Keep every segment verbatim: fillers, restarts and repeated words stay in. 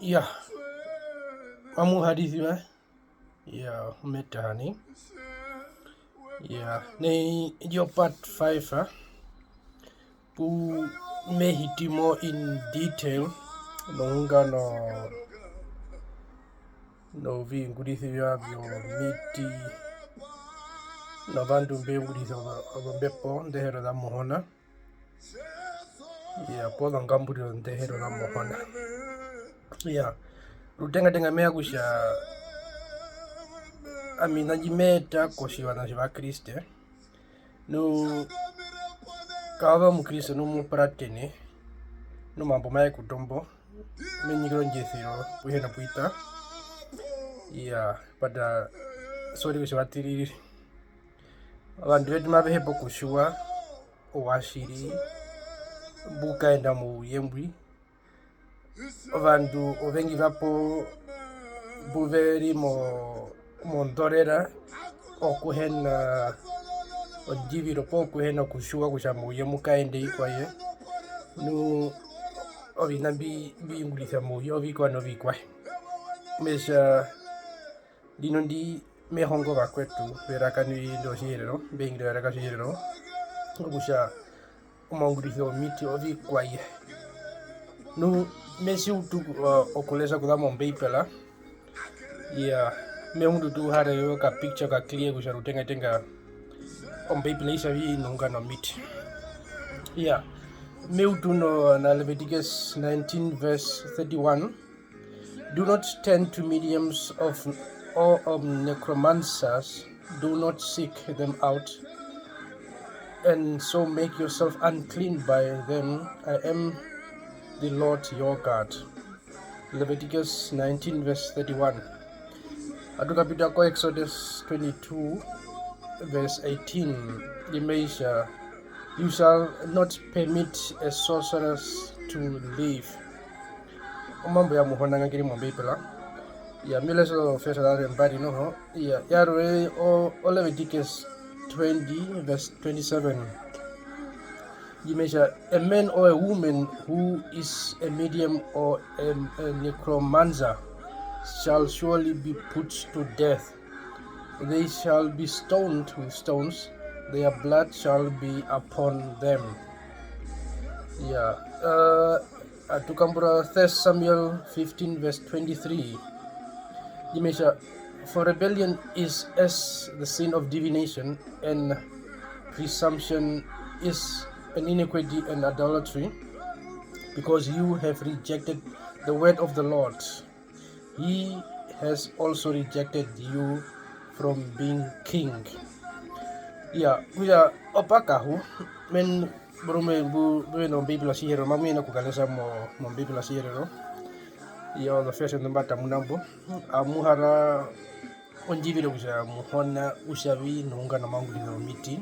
Iyaa, mamu harisiwa. Iyaa, ometaha nai. Iyaa, nai indjo part five, ah, pu me hiti mo in detail noungano noviungurisiwa vyomiti novandu mbe ungurisa ova-, ovombepo ndehero za Muhona. Iyaa, poo zongamburiro ndehero za Muhona. Iyaa, rutengatenga me ya kutja ami na ndji me eta kotjiwaṋa tjOvakriste. Nu kaove Omukriste, nu mo puratene, nu omambo maye ku tombo, me ningire ondjesiro pu hi na pu ita. Iyaa, but, uh, sorry kutja va tiriri. Ovandu vetu mave hepa okutjiwa ouatjiri mbu kaenda mouye mbwi. Ovandu ovengi vapo mbu ve ri mo-, mondorera okuhena ondjiviro poo kuhena okutjiwa kutja mouye mu kaenda ovikwaye. Nu oviṋa mbi-, mbi ungurisa mouye ovikwaye novikwaye. Me tja, ndino ndi me hongo vakwetu veraka ndi rOtjiherero, mbe hungire veraka rOtjiherero, okutja omaungurisiro womiti ovikwaye. Nu me tji utu, uh, okulesa okuza mOmbeibela, iyaa, me undu tu hara yo ka picture ka clear kutja rutengatenga Ombeibela i tja vi noungano womiti. Iyaa, me utu no, na Leviticus nineteen verse thirty-one. Do not turn to mediums of, or, um, necromancers. Do not seek them out, and so make yourself unclean by them. I am the Lord your God. Leviticus nineteen verse thirty-one. Atu kapita ko Exodus twenty-two verse eighteen. Imwe i tja, "You shall not permit a sorceress to live." Omambo ya Muhona nga nge ri mOmbeibela. Iya, me lesa ozoverse zarwe mbari noho. Iya, yarwe o, o Leviticus twenty verse twenty-seven. Imwe i tja, "A man or a woman who is a medium or a, a necromancer shall surely be put to death. They shall be stoned with stones, their blood shall be upon them." Iya, eh, atu kambura First Samuel fifteen verse twenty-three. Imwe i tja, "For rebellion is as the sin of divination, and presumption is an iniquity and idolatry, because you have rejected the word of the Lord. He has also rejected you from being king." Iya, kutja opakahu, men, porumwe mbu, mbu ve na Ombeibela yOtjiherero, mamu yenene okukalesa mo, mOmbeibela yOtjiherero. Iya, ozoverse nḓu mba tamuna mbo. Amu hara ondjiviro kutja Muhona u tja vi noungano omaungurisiro womiti,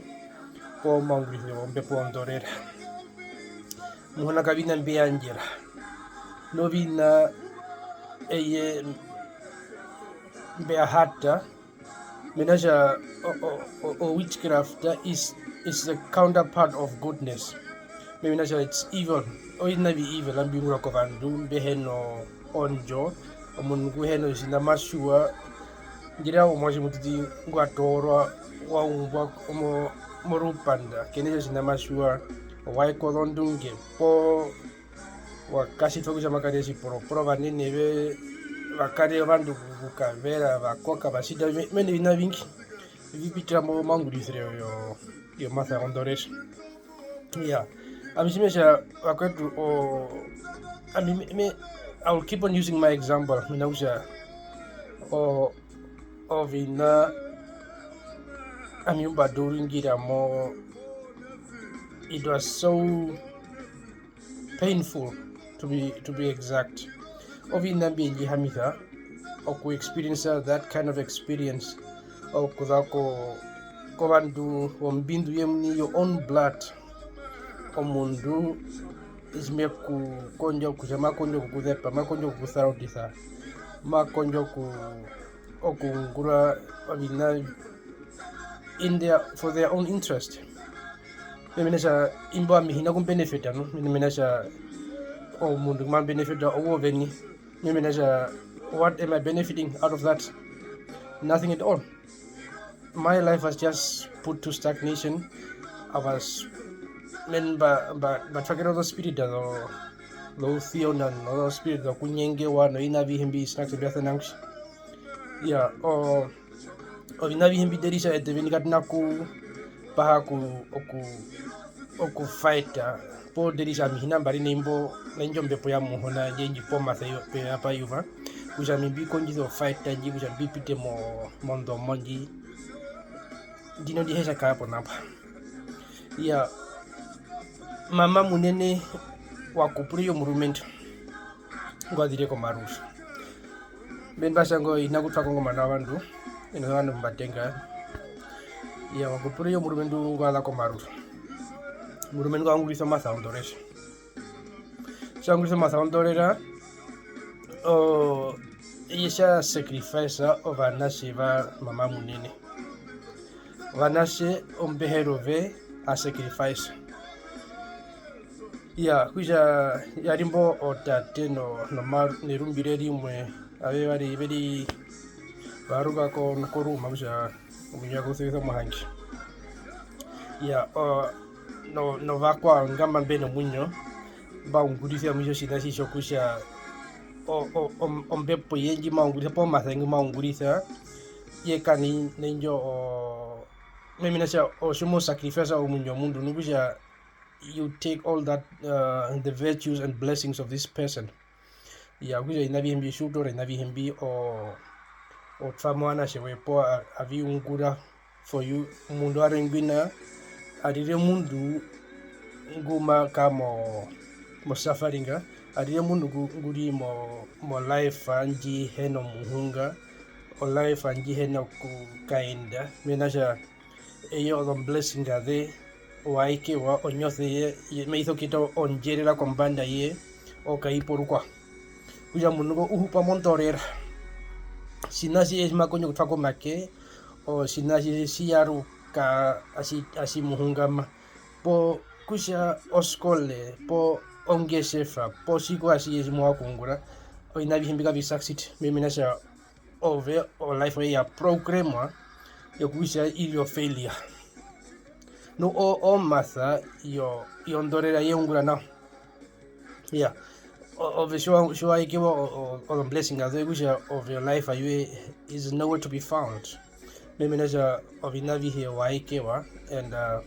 poo omaungurisiro wombepo yondorera. Muhona ka viṋa mbi yandjera, noviṋa eye mbi ya hata, mena kutja o, o, o, o witchcraft is, is the counterpart of goodness. Mena kutja it's evil, oviṋa vi evil mbi ungurwa kovandu mbe hena ondjo, omundu ngu hena otjiṋa ma tjiwa, ndjira omuatje muṱiṱi ngwa toorwa, wa umbwa mo-, morupanda, ke na otjiṋa ma tjiwa, wa yekwa ozondunge, poo wa katjitwa kutja ma kare otjiporoporo, ovanene ve, va kare ovandu okukavera, va koka, va tjita, me-, mena oviṋa ovingi vi pitira mo-, momaungurisiro yo-, yomasa wondorera. Iya, ami tji me tja vakwetu, o, ami me, me, I will keep on using my example, mena kutja, o, oviṋa ami mba tuurungira mo, it was so painful, to be, to be exact. Oviṋa mbi ndji hihamisa oku experience that kind of experience, okuza ko, kovandu vombindu yemuni, your own blood. Omundu tji me ku kondjo kutja ma kondjo okukuzepa, ma kondjo okukusarautisa, ma kondjo oku, okuungura oviṋa in their, for their own interest. Mena kutja imbo ami hi na ku benefita, nu, mena kutja omundu ngu ma benefita owo oveni. Meme nacha, what am I benefiting out of that? Nothing at all. My life was just put to stagnation. I was, men, mba, mba, mba twakera ozo spirit zo, zo usiona, nozo spirit zokunyengewa, noviṋa avihe mbi, snacks mbi asana ngwi. Yeah, o, oviṋa avihe mbi nderitja eṱe veni katu na ku paha ku, oku, oku fighta, poo nderitja ami hi na mbari na imbo, na indjo ombepo ya Muhona ndji ndji pa omasa yo, pe ya pa yuva, kutja ami mbi kondjise o fighta ndji, kutja mbi pite mo, mondomo ndji, ndino ndi hi tja kara ponapa. Iya, mama munene wa kupura omurumendu ngwa zire komaruru. Mbe mba tja ngo hi na kutwa ko ngomana wovandu, ena ovandu mba tenga. Iya, wa kupura omurumendu ngwa za komaruru. Omurumendu ngwa ungurisa omasa ondorera. Tja ungurisa omasa ondorera, o, eye tja sacrifice ovanatje va mama munene. Ovanatje ombeherove a sacrifice. Iya, kutja ya ri mbo o tate no, no ma, nerumbi re rimwe, ave vari ve ri, va yaruka ko, koruuma kutja omuinyo wa kusuvisa omuhange. Iya, o, no, novakwao nga mba mbe nomuinyo, mba ungurisiwa mu itjo tjiṋa tji tjokutja o, o, om-, ombepo ye ndji ma ungurisa, poo omasa ngu ma ungurisa, ye kara na indjo, o, meme na tja, otji mo sacrifice omuinyo womundu, nu kutja you take all that, uh, the virtues and blessings of this person. Iya, okutja oviṋa avihe mbi, tji u toora oviṋa avihe mbi, o, o twa mo ovanatje woye poo a-, avi ungura for you. Omundu warwe ngwina, arire omundu ngu ma kara mo, mo suffering, arire omundu ngu, ngu ri mo, mo life ndji hi na omuhunga, o life ndji hi na okukaenda, mena rokutja eye ozo blessing ze, owaekewa, onyose ye, ye, mai sokuyeta ondjerera kombanda ye, o kai po rukwao. Okutja omundu ngo u hupa mondorera. Tjiṋa atjihe tji ma kondjo okutwa komake, otjiṋa atjihe tji yaruka atji, atji mu hungama. Poo kutja oskole, poo ongetjefa, poo tjikwaye atjihe tji mo vanga okuungura, oviṋa avihe mbi kavi succeed, mena rokutja ove o life yoye ya programwa yokutja i ri o failure. Nu o, omasa yo, yondorera ye ungura nao. Iya. O, ove tji wa, tji wa ekewa o, o, ozo blessing zoye kutja ove o life yoye is nowhere to be found. Mena rokutja oviṋa avihe wa ekewa, and, uh,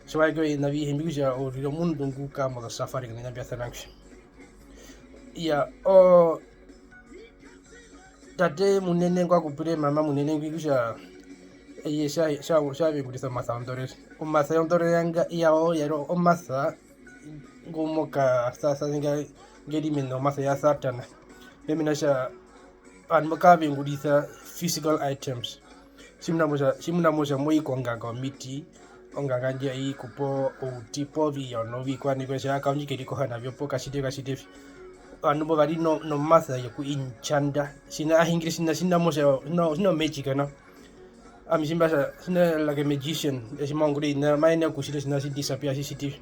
tji wa ekewa oviṋa avihe mbi kutja u rire omundu ngu kara mozo suffering noviṋa mbya sana ngwi. Iya, o, tate munene ngwa kupire mama munene ngwi kutja eye tja, tja, tja ve ungurisa omasa wondorera. Omasa yondorera nga, yawo ya ri omasa ngu mo kasasa nga nge ri mena omasa ya Satana. Mena rokutja ovandu mbo kave ungurisa physical items. Tjimuna mo tja, tjimuna mo tja mo i konganga yomiti, onganga ndji ai ku pe outi poo oviyono ovikwaye, nai kutja kaundji ke rikoha na vyo poo ka tjite, ka tjite vi. Ovandu mbo va ri no, nomasa yoku enchanta. Tjiṋa a hungire tjiṋa, tjiṋa mo tja, tjiṋa, tjiṋa o magic nao. Ami tji mba tja, tjiṋa like a magician, tji ma ungura oviṋa, ma yenene okutjita otjiṋa tji disappear, atji tjiti vi.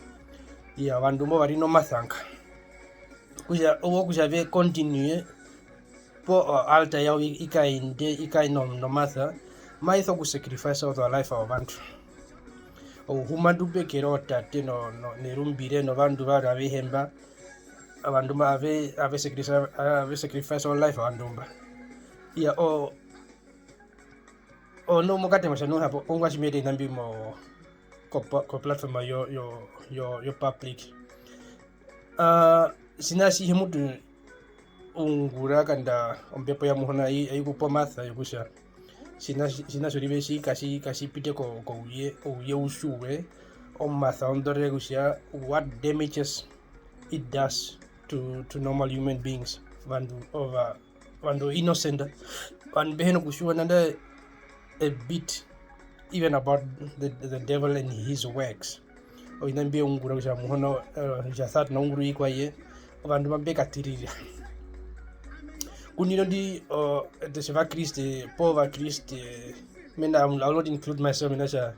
Iya, ovandu mbo va ri nomasa nga. Kutja, owo kutja ve continue, poo altar yawo i, i kaende, i kare no, nomasa, mai sokusacrifice ozo life zovandu. Ouhuma ndu mbe kere otate no, no, nerumbi re novandu varwe avehe mba, ovandu mba ave, ave sacrifice, ave sacrifice o life ovandu mba. Iya, o, o, nu mokatemba kutja nu hapo, ongwaye tji me eta oviṋa mbi mo, ko, ko platform yo, yo, yo, yo public. Ah, tjiṋa atjihe mu tu ungura kanda ombepo ya Muhona ai, ai ku pe omasa yokutja tjiṋa, tjiṋa tjorive tji katji, katji pite ko, kouye, ouye u tjiwe omasa wondorera kutja what damages it does to, to normal human beings. Ovandu ova, ovandu innocent, ovandu mbe hi na kutjiwa nanda a bit even about the, the devil and his works. Oviṋa mbi ungura kutja Muhona, eh, kutja Satana ungura ovikwaye, ovandu mba mbe katirira. Kundino ndi, o, eṱe tji Ovakriste, poo Ovakriste, mena, I will not include myself, mena rokutja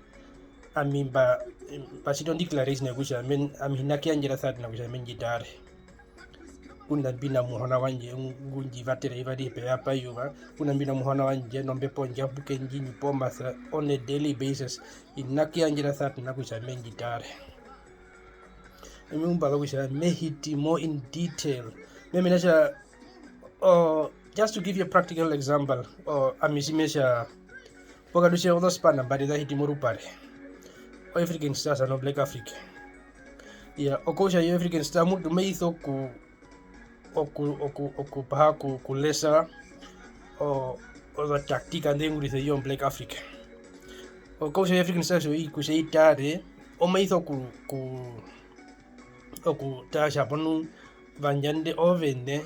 ami mba, mba tjita o declaration yokutja ami hi na kuyandjera Satana kutja me ndji tare. Ngunda mbi na muhona wandje ngu ndji vatera eyuva arihe pevapayuva, ngunda mbi na muhona wandje nombepo ondjapuke ndji ndji pa omasa on a daily basis, hi na kuyandjera Satana kutja me ndji tare. Imi mba za kutja me hiti more in detail. Me hee mena rokutja, oh, just to give you a practical example, oh, ami tji me tja, pokati kotjosipana mbari za hiti morupare, o African Stars no Black Africa. Iya, okutja yo African Stars mutu mai so ku, oku, oku, okupaha ku, kulesa o, ozo tactica nḓe ungurisa yo Black Africa. Okutja yo African Stars oyo kutja i tare, omai so ku, ku, okutara kutja hapo nu vandjande ovene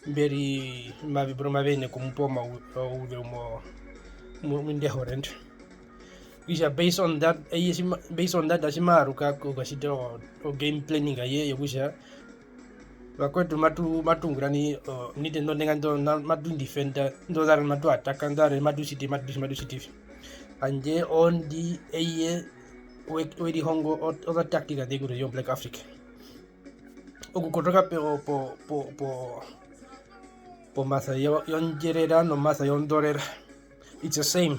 mbe ri mavi-, mave yenene okumupa omau-, ouzeu mo-, mu-, mu inde hore ndo. Kutja based on that, eye tji ma-, based on that, tji ma yaruka okukatjita o, o game planning aye yokutja vakwetu matu-, matu ungura nai, o, minute ndo ndenga ndo na-, matu defenda, ndo zara matu ataka, ndo zara matu tjiti, matu tjiti, matu tjiti vi. Handje ondi eye we, we rihongo o, ozo tactica nḓe ungurisa yo Black Africa. Okukotoka pe-, po, po, po, pomasa yo, yondjerera nomasa yondorera. It's the same.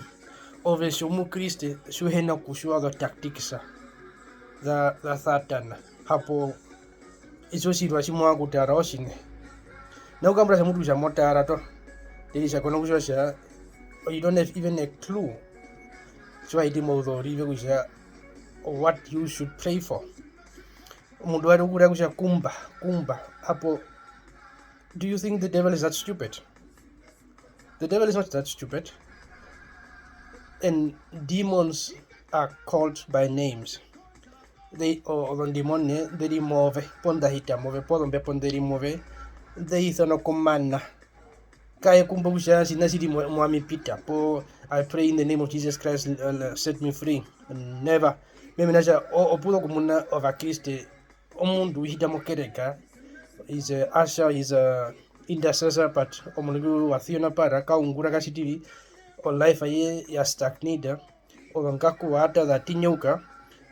Ove tjomukriste, tji u hi na kutjiwa ozo tactics za, za Satana. Hapo, itjo otjirwa tji mo vanga okutara otjiṋe. Nokukambura kutja mutu kutja mo tara to. Nderi tja kona kutjiwa kutja, you don't have even a clue. Tji wa hiti mouzeu orive kutja, what you should pray for. Omundu warwe okura kutja kumba, kumba, hapo, do you think the devil is that stupid? The devil is not that stupid. And demons are called by names. They, o-, ozondemone nḓe ri move, poo nḓa hita move, poo zombepo nḓe ri move, nḓe isanwa komana. Kaye kumba kutja tjiṋa tji ri mu-, mu ami Peter, poo, "I pray in the name of Jesus Christ, uh, set me free." Never. Me hee mena rokutja o-, opu zo okumuna Ovakriste, omundu u hita mokereka, he's a usher, he's a intercessor, but omundu ngwi wa sionapara, ka ungura, ka tjiti vi, o life aye ya stagnata, ozongaku wa ata za tinyauka,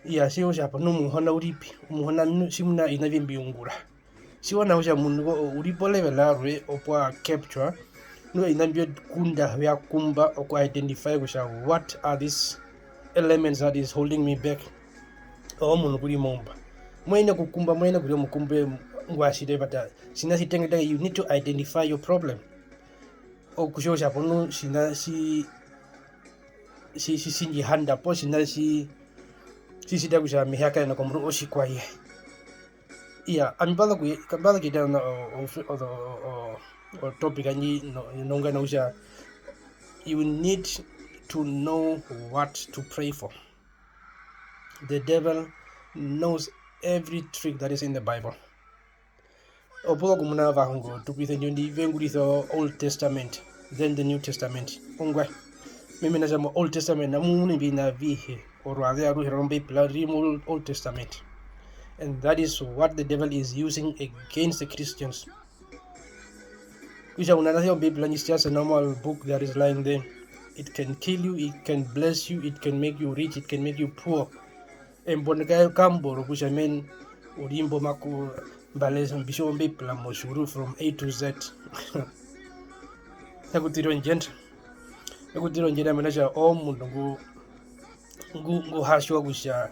iya, tji u tja hapo nu Muhona u ri pi? Muhona nu-, tjimuna oviṋa mbi mbi ungura. Tjiwa nawa kutja omundu ngo u ri po level yarwe opu a capture, nu oviṋa mbyo kunda vya kumba oku identify kutja what are these elements that is holding me back. Omundu ku ri moumba. Mo yenene okukumba, mo yenene okurira omukumbe ngwa tjire, but, uh, tjiṋa tji tengeta, you need to identify your problem. Okutjiwa kutja hapo nu tjiṋa tji-, tji-, tji-, tji ndji handa poo tjiṋa tji-, tji tjita kutja ami hi ya kayenda komurungu otjikwaye. Iya, ami mba za ku-, mba za kuyeta ona, o, o, o, o, o, o topic yandje no, nongana kutja, you need to know what to pray for. The devil knows every trick that is in the Bible. Opu zo okumuna ovahonge otukwise ndjo ndi ve ungurisa o Old Testament, then the New Testament. Ongwaye? Me hee mena rokutja mo Old Testament amu munu oviṋa avihe, oruveze aruhe rOmbeibela ru ri mo Old Testament. And that is what the devil is using against the Christians. Kutja u na nasi Ombeibela, it's just a normal book that is lying there. It can kill you, it can bless you, it can make you rich, it can make you poor. Embo ndi ka-, kambo rokutja men, u ri mbo maku-, mba lesa, mbi tjiwa Ombeibela motjiuru from A to Z. Ekutiro ndjenda. Ekutiro ndjenda mena rokutja omundu ngu-, ngu-, ngu ha tjiwa kutja,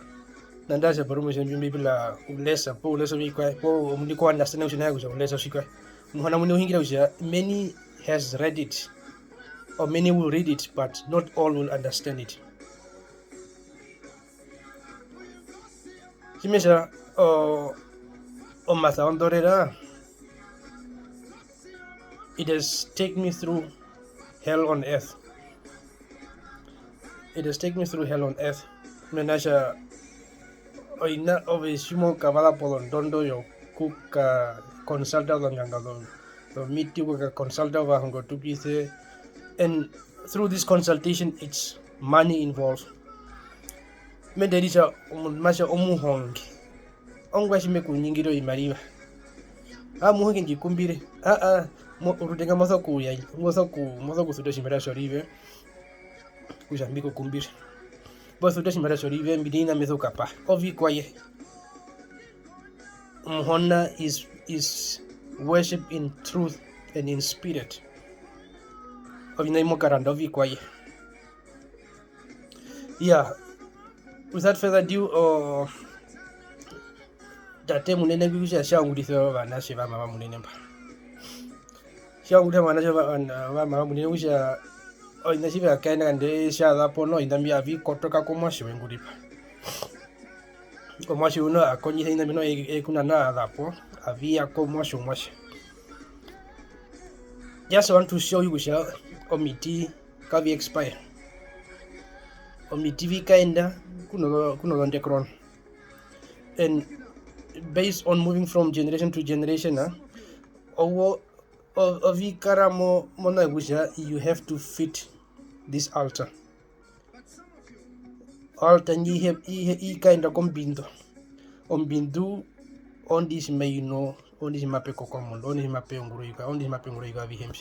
nanda tja porumwe tja ndji Ombeibela u lesa, poo u lesa ovikwaye, poo omundu ko understand kutja naye kutja u lesa otjikwaye. Muhona muini u hungira kutja many has read it, or many will read it, but not all will understand it. Tji me tja, o-, omasa wondorera, it has take me through hell on earth. It has take me through hell on earth. Mena rokutja oviṋa, ove tji mo kavaza pozondondo yokukaconsulta ozonganga zo-, zomiti, okukaconsulta ovahonge otukwise, and through this consultation, it's money involved. Mena rokutja omundu ma tja omuhonge, ongwaye tji me ku ningire ovimariva? Aa, muhonge, ndji kumbire. Aa, aa, mo-, rutenga mo sokuya, mo soku-, mo sokusuta otjimariva tjorive, kutja mbi ku kumbire. Mbo suta otjimariva tjorive, mbi na oviṋa me sokukapaha. Ovikwaye. Omuhona is, is worship in truth and in spirit. Oviṋa mbi mo karanda ovikwaye. Yeah, without further ado, o, tate munene ngwi kutja tja ungurisa ovanatje va mama munene mba. Tja ungurisa ovanatje va, va, va mama munene kutja oviṋa tji vya kaenda nganda tja za po noho, oviṋa mbi avi kotoka komuatje we ngu ri pa. Omuatje uno a kondjisa oviṋa mbi noho e, e kunana a za po, avi ya komuatje womuatje. Just want to show you kutja omiti kavi expire. Omiti vi kaenda kuno, kuno zondekrono. And based on moving from generation to generation, ah, owo, o-, ovi kara mo, mona kutja you have to feed this altar. Altar ndji ihe, ihe, i kaenda kombindu. Ombindu ondi tji mai nu, ondi tji mape koko omundu, ondi tji mape ungura ovikwaye, ondi tji mape ungura ovikwaye avihe mbi.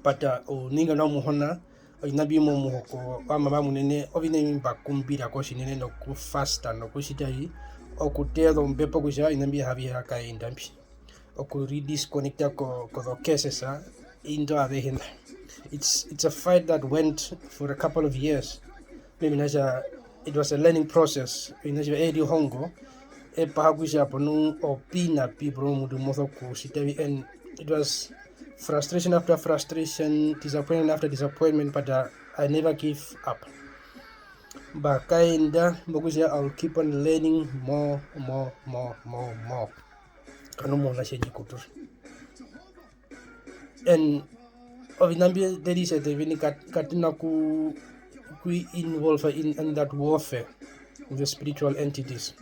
But, uh, ouninga nao Muhona, oviṋa mbi momuhoko wa mama munene, oviṋa mbi mba kumbira ko tjinene nokufasta nokutjita vi, okuteya ozombepo kutja oviṋa mbi avihe vi ha kaenda mbi. Oku redisconnecta ko, ko zo curses, ah, indo azehe nda. It's, it's a fight that went for a couple of years. Mena kutja it was a learning process. Mena kutja e rihongo, e paha kutja hapo nu opi na pi porumwe omundu mo sokutjita vi, and it was frustration after frustration, disappointment after disappointment, but, uh, I never give up. Mba kaenda, mbo kutja I'll keep on learning more, more, more, more, more. Kanu muna tje ndji kutura. And oviṋa mbi they said, they really got, got na ku, ku involve in, in that warfare with the spiritual entities.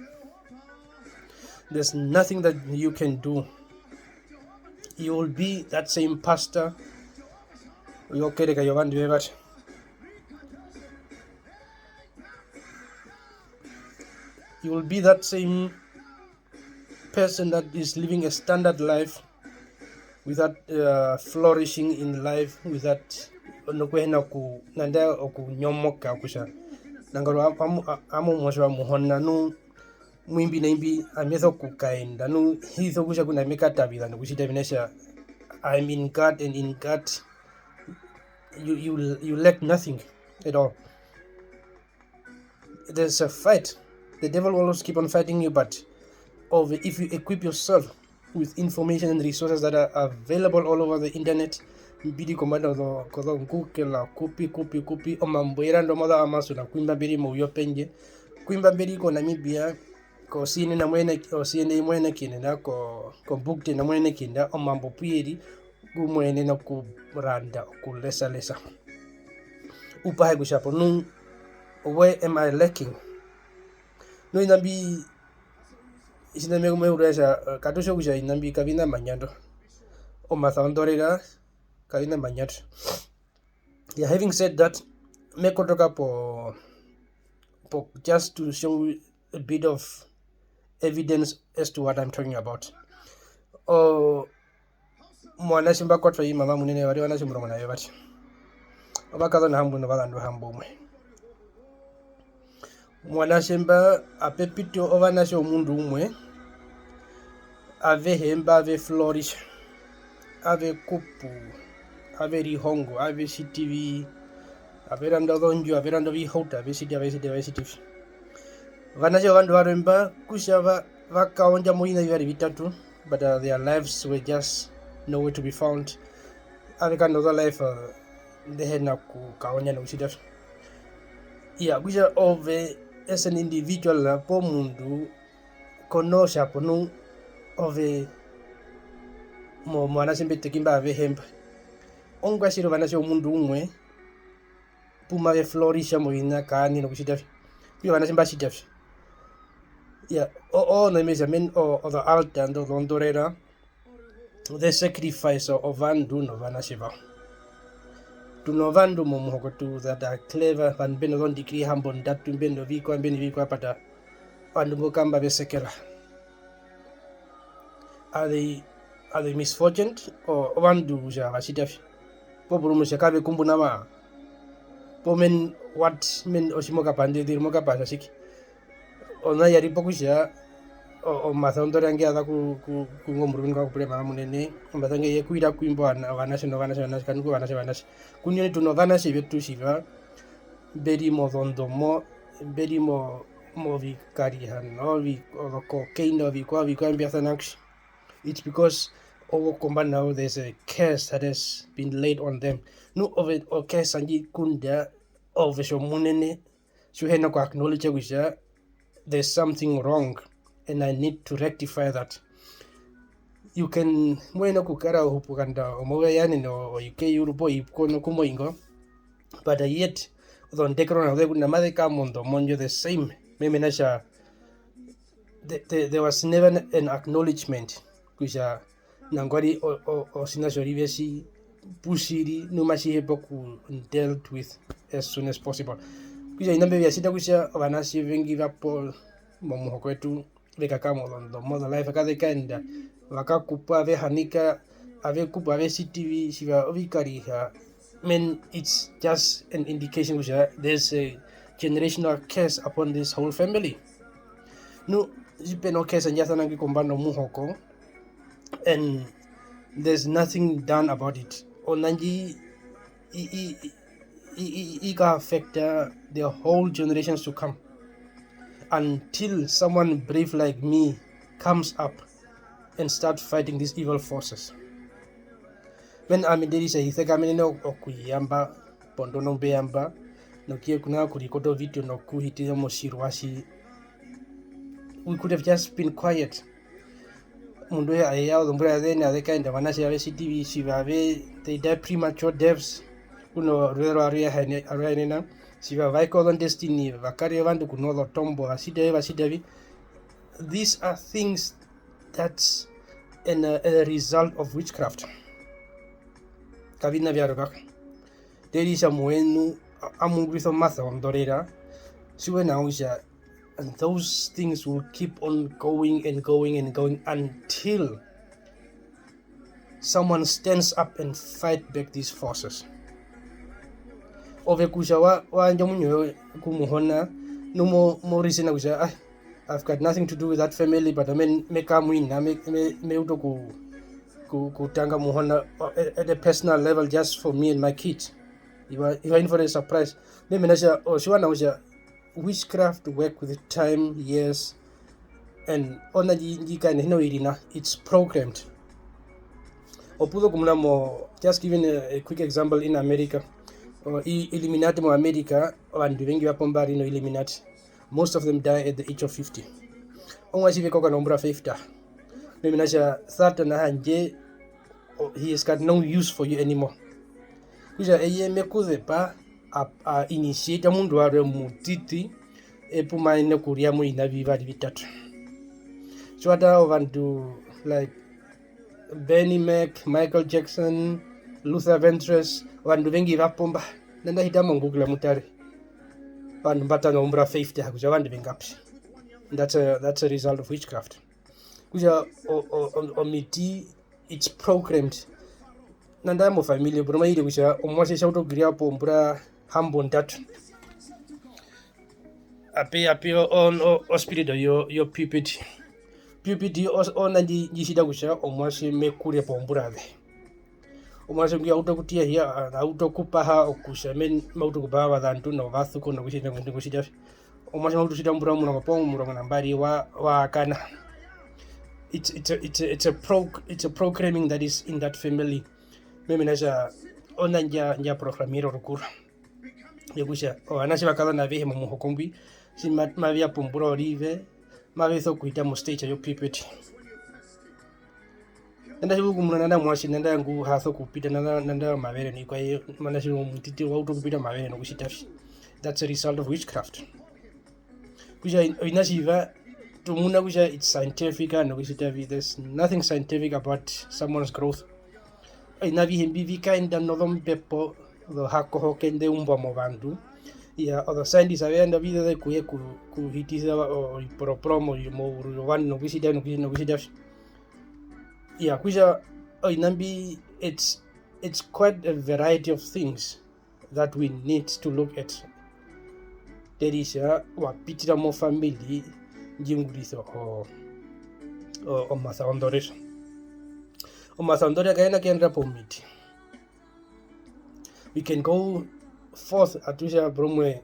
There's nothing that you can do. You will be that same pastor yokereka yovandu vevari. You will be that same person that is living a standard life without, uh, flourishing in life, without nokuhena ku, nanda okunyomoka kutja nangwari amu, amu, amu motjiwa Muhona nu, mu imbi na imbi ame sokukaenda nu, hi sokutja kuna me katavisa nokutjita mena kutja I'm in God, and in God you, you, you lack nothing at all. There's a fight. The devil will always keep on fighting you, but of, if you equip yourself with information and resources that are available all over the internet, mbi ri kombanda yozo, kozo Google, kupi, kupi, kupi, omambo ye randa mozo Amazon, ku imba mbe ri mouye pendje, ku imba mbe ri ko Namibia, ko C N N mwene, o C N A mwene kene na ko, ko Book Ten mwene kene, omambo pu ye ri, ngu mo yenene okuranda, okulesalesa. U pahe kutja hapo nu, where am I lacking? Nu oviṋa mbi, tjina me, me urura kutja, eh, katu tjiwa kutja oviṋa mbi kavi na manyando. Omasa wondorera kavi na manyando. Yeah, having said that, me kotoka po, po, just to show a bit of evidence as to what I'm talking about. O, movanatje mba kwatwa i mama munene, va ri ovanatje omurongo na vevari. Ovakazona hamboumwe novazandu hamboumwe. Movanatje mba ape piti ovanatje womundu umwe, avehe mba ave flourish, ave kupu, ave rihongo, ave tjiti vi, ave randa ozondjuwo, ave randa ovihauto, ave tjiti, ave tjiti, ave tjiti vi. Ovanatje wovandu varwe mba kutja va, va kaondja moviṋa vivari vitatu, but, uh, their lives were just nowhere to be found. Ave kanda ozo life, uh, nḓe hi na kukaondja nokutjita vi. Iya, kutja ove as an individual poo omundu, ko noo tja hapo nu ove mo-, movanatje mbe teki mba avehe mba. Ongwaye tjiri ovanatje womundu umwe pu mave flourisha moviṋa kaaṋi nokutjita vi. Okutja ovanatje mba tjita vi. Iya, o-, o-, ona image, I mean, o-, ozo altar ndo zondorera, the sacrifice ovandu novanatje vawo. Tu novandu momuhoko tu that are clever, ovandu mbe nozo degree hambondatu, mbe novikwa, mbe novikwa, but, uh, ovandu mbo kamba ve sekera. Are they, are they misfortuned? O-, ovandu kutja va tjita vi? Poo porumwe kutja kave kumbu nawa? Poo men, what, men, otji mo kapandezire, mo kapasa tjike? Ona ya ri po kutja o-, omasa ondori yange ya za ku, ku, ku ngo murumendu nga kupure mama munene, omasa nge ye kuira ku imbo ova-, ovanatje novanatje, ovanatje, kanu ku ovanatje, ovanatje. Ku nyoni tu novanatje vetu tjiva, mbe ri mozondomo, mbe ri mo-, movikariha, novi-, ozococaine, ovikwao, ovikwao mbya sana kutja. It's because owo kombanda yao there's a curse that has been laid on them. Nu ove, o curse ndji kunda ove tjomunene, tji u hina ku acknowledge kutja there's something wrong and I need to rectify that. You can, mo yenene okukara o hupu kanda omauva yanene o U K, Europe, oikono kumwe ingo, but yet ozondekerona zoye kunda maze kara mondomo ndjo the same. Mena kutja the, the, there was never an acknowledgement kutja nangwari o-, o-, otjiṋa tjorive tji pu tji ri nu matji hepa oku dealt with as soon as possible. Kutja oviṋa mbyo vya tjita kutja ovanatje ovengi vapo momuhoko wetu ve kakara mozondomo, mozolife, kaze kaenda, va kakupwa, ave hanika, ave kupwa, ave tjiti vi, tjiva ovikariha. I mean, it's just an indication kutja there's a generational curse upon this whole family. Nu, tji pe no curse ndja sana ngwi kombanda yomuhoko, and there's nothing done about it. Ona ndji i, i, i, i, i ka affecta the whole generations to come until someone brave like me comes up and start fighting these evil forces. Mena ami nde ri tja hi sekamenene oku-, okuyamba pondondo mbe yamba, nokuye kuna kurikoda ovideo nokuhitira motjirwa tji, we could have just been quiet. Omundu auhe aye ya ozombura zene aze kaenda, ovanatje ave tjiti vi, tjiva ave, they die premature deaths, kuno ruveze rwa rwe aruhe nena, tjiva va eka ozo destiny, va kare ovandu kuno zotombo, va tjita vi, va tjita vi. These are things that's an, a, a result of witchcraft. Kaviṋa vyarwe kako. Nde ri tja muhena a-, a mungurisa omasa wondorera, tjiwa nawa kutja, and those things will keep on going and going and going until someone stands up and fight back these forces. Ove kutja wa, wa yandja omuinyo woye ku Muhona, nu mo, mo reason kutja, "Ah, I've got nothing to do with that family, but I mean, me kamwina, me, me, me utu ku, ku, kutanga Muhona, uh, at, at a personal level just for me and my kids." You are, you are in for a surprise. Meme nasha, o, tjiwa nawa kutja witchcraft work with time, years, and ona ndji, ndji kaena hina oiri na, it's programmed. Opu zo kumuna mo, just giving a, a quick example in America, o, i, Illuminati mo America, ovandu vengi va pomba ri no Illuminati. Most of them die at the age of fifty. Omuatje ve koka nombura fifty. Meme nasha Satan handje, o, he has got no use for you anymore. Kutja eye me ku zepa, a, a initiate omundu warwe omutiti, e pu ma yenene okurya mo oviṋa vivari vitatu. Tji wa tara ovandu like Bernie Mac, Michael Jackson, Luther Vandross, ovandu vengi va pomba. Nanda hita mo Google mu tare. Ovandu mba tana ombura fifty, ha kutja ovandu vengapi. That's a, that's a result of witchcraft. Kutja o, o, o, omiti, it's programmed. Nanda mo family, porumwe i ri kutja omuatje tja utu okurya pombura hambondatu. Ape, ape o, o, o, o spirit yo, yo puberty. Puberty o, ona ndji, ndji tjita kutja omuatje me kure pombura ze. Omuatje ngwi a utu okutiya hiya, a, a utu okupaha okutja, men, ma utu okupaha ovazandu novasuko nokutja, nokutja, nokutja. Omuatje ma utu okutjita ombura omurongo poo omurongo na mbari wa, wa kana. It's, it's a, it's a, it's a pro-, it's a programming that is in that family. Meme nasha ona ndja, ndja programirwa rukuru. Yokutja, ovanatje vakazona avehe momuhoko mbwi, tji ma-, mave ya pombura orive, mave sokuhita mo stage yo puberty. Nanda tji u kumuna nanda muatje, nanda ngu ha sokupita, nanda, nanda omavere novikwaye, nanda tji omutiti wa utu okupita omavere nokutjita vi. That's a result of witchcraft. Kutja oviṋa tjiva, tu muna kutja it's scientific, nokutjita vi, there's nothing scientific about someone's growth. Oviṋa avihe mbi vi kaenda nozombepo zohakohoke nḓe umbwa movandu. Iya, ozo scientists ave enda vi ze kuye ku-, kuhitisa o-, oviporoporo mo-, mouru yovandu nokutjita, nokutjita, nokutjita vi. Iya, kutja oviṋa mbi, it's, it's quite a variety of things that we need to look at. Nde ri tja wa pitira mo family ndji ungurisa o-, o-, omasa wondorera. Omasa wondorera kaena kuyandera pomiti. We can go forth, atu tja porumwe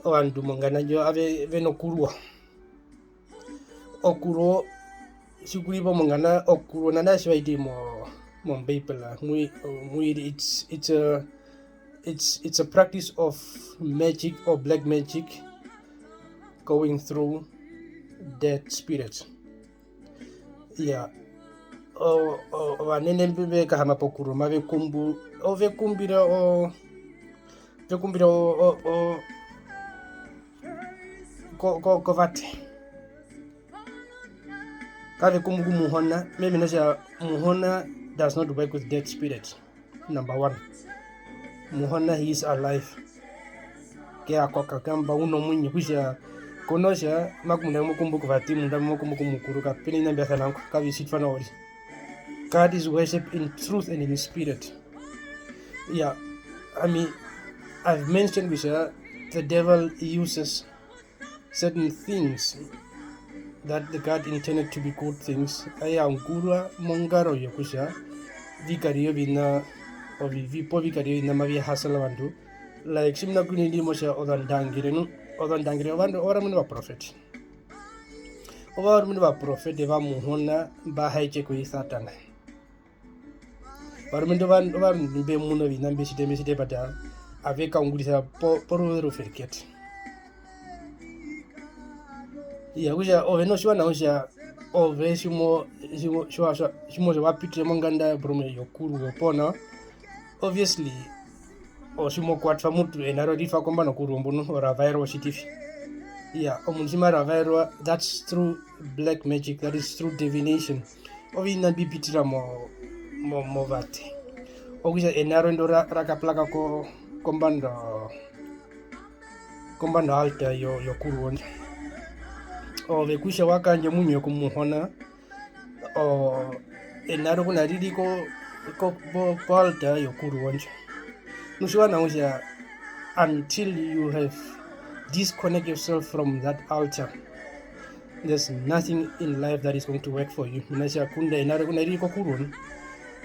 ovandu monganda ndjo ave, ve nokurwa. Okurwa, tji ku ri po monganda, okurwa nanda tji va hiti mo, mOmbeibela, mwi-, mwi-, it's, it's a, it's, it's a practice of magic or black magic going through dead spirits. Iya. O-, o-, ovanene mbi ve kahama pokurwa mave kumbu-, ove kumbira o-, ve kumbira o-, o-, o-, ko-, ko-, kovate. Kave kumbu ku Muhona, mena kutja Muhona does not work with dead spirit. Number one. Muhona, he is alive. Ke ya koka kamba u nomuinyo, kutja kono tja maku munda mo kumbu ku vati, munda mo kumbu ku Mukuru, kape na oviṋa mbya sana ngo, kavi tjitwa nao uriri. God is worship in truth and in spirit. Yeah, I mean, I've mentioned kutja the devil uses certain things that the God intended to be good things, aye ungurwa mongaro yokutja vi karire oviṋa ovivi poo vi karire oviṋa mavi hasala ovandu. Like, tjimuna ku nindi mo tja ozondangere nu, ozondangere ovandu, ovarumune vaprofete. Ovarumune vaprofete va Muhona mba haike ku Satana. Ovarumendu ova-, ovandu mbe muna oviṋa mbe tjita, mbe tjita epata, ave kaungurisa po-, poruveze ruverkete. Iya, okutja ove noho tjiwa nawa kutja ove tjimo-, tjimo-, tjiwa-, tjiwa-, tjimotja wa pitire monganda porumwe yokurwa poo nao, obviously, otji mo kwatwa mutu, ena roye ri twa kombanda okurwa mbo nu, o ravaerwa otjitivi. Iya, omundu tji ma ravaerwa, that's through black magic, that is through divination. Oviṋa mbi pitira mo-, mo-, movate. Okutja ena roye ndo ra-, ra kaplaka ko-, kombanda, kombanda altar yo-, yokurwa ndjo. Ove kutja wa kayandja omuinyo ku Muhona, o-, ena roye ku na ri ri ko-, ko-, po-, po altar yokurwa ndjo. Nu tjiwa nawa kutja until you have disconnect yourself from that altar, there's nothing in life that is going to work for you. Mena kutja ngunda ena roye ku na ri ri kokurwa nu,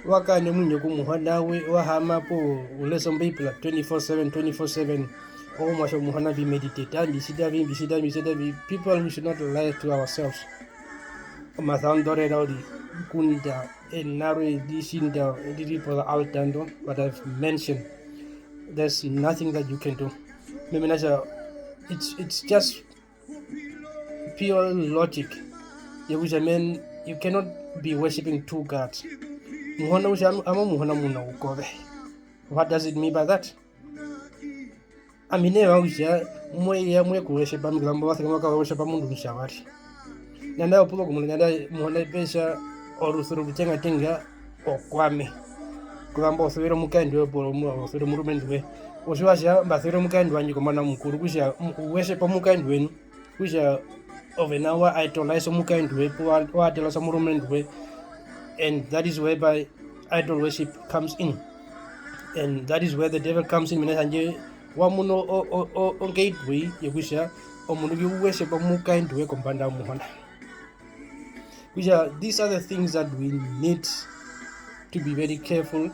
wa kayandja omuinyo ku Muhona, wa haama po, u lesa Ombeibela twenty-four seven, twenty-four seven, omuatje wa Muhona, mbi meditate, mbi tjita vi, mbi tjita, mbi tjita vi. People, we should not lie to ourselves. Omasa wondorera uriri, ngunda ena roye ri tjinda ri ri po altar ndo, but I've mentioned, there's nothing that you can do. Mena kutja, it's, it's just pure logic yokutja, man, you cannot be worshipping two gods. Muhona kutja amo Muhona muna ukove. What does it mean by that? Ami nee vanga kutja mwe ya mwe ku worshipa, ami kuzambo wa sekama ka worshipa mundu omutjavari. Nanda opuzo kumuna nanda Muhona pe tja orusuvero rutengatenga okwami. Kuzambo o suvera omukaendu woye poo o suvera omurumendu woye. Otjiwa kutja mba suvera omukaendu wandje kombanda Mukuru, kutja u worshipa omukaendu wenu. Kutja ove nao wa idolize omukaendu woye poo wa, wa idolize omurumendu woye, and that is whereby idol worship comes in, and that is where the devil comes in. Mena kutja handje wa muna o, o, o, o gateway yokutja omundu ngwi u worshipa omukaendu woye kombanda yomuhona. Kutja these are the things that we need to be very careful,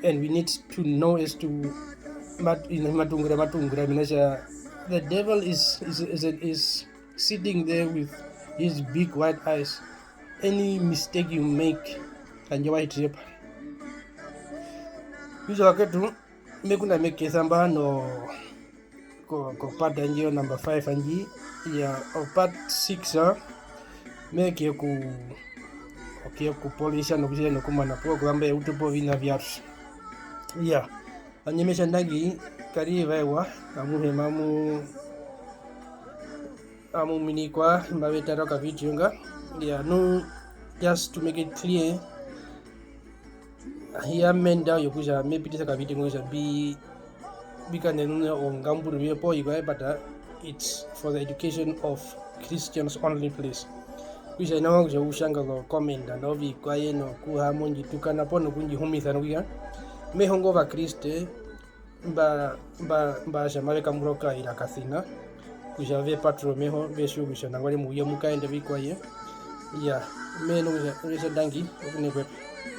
and we need to know as to mat-, ina matungura, matungura, mena kutja the devil is, is, is, is sitting there with his big white eyes. Any mistake you make, handje wa hitire pa. Kutja vakwetu, me kuna me kesa mba no ko, ko part yandje yo number five handje, iya, o part six, ah, me ke ku, oke ku polisha nokutja nokumana po, okuzamba e utu po oviṋa vyarwe. Iya, handje me tja ndangi, karivaewa, amuhe mamu, amu minikwa, mba ve tara okavideo nga. Iya, nu, just to make it clear, hi ya menda yokutja me pitisa okavideo ngo kutja mbi, mbi kanenune ongamburiro poo ovikwaye, but, uh, it's for the education of Christians only, please. Kutja ina vanga kutja u tjanga ozokomenda novikwaye nokuha mondjitukana poo nokundjihumisa nokuya. Me hongo Ovakriste mba, mba, mba tja mave kambura okaira kasina, kutja ve pature omeho, ve tjiwe kutja nangwari mouye mu kaenda ovikwaye. Iya, me hee nokutja, okutja dangi, okunekweta.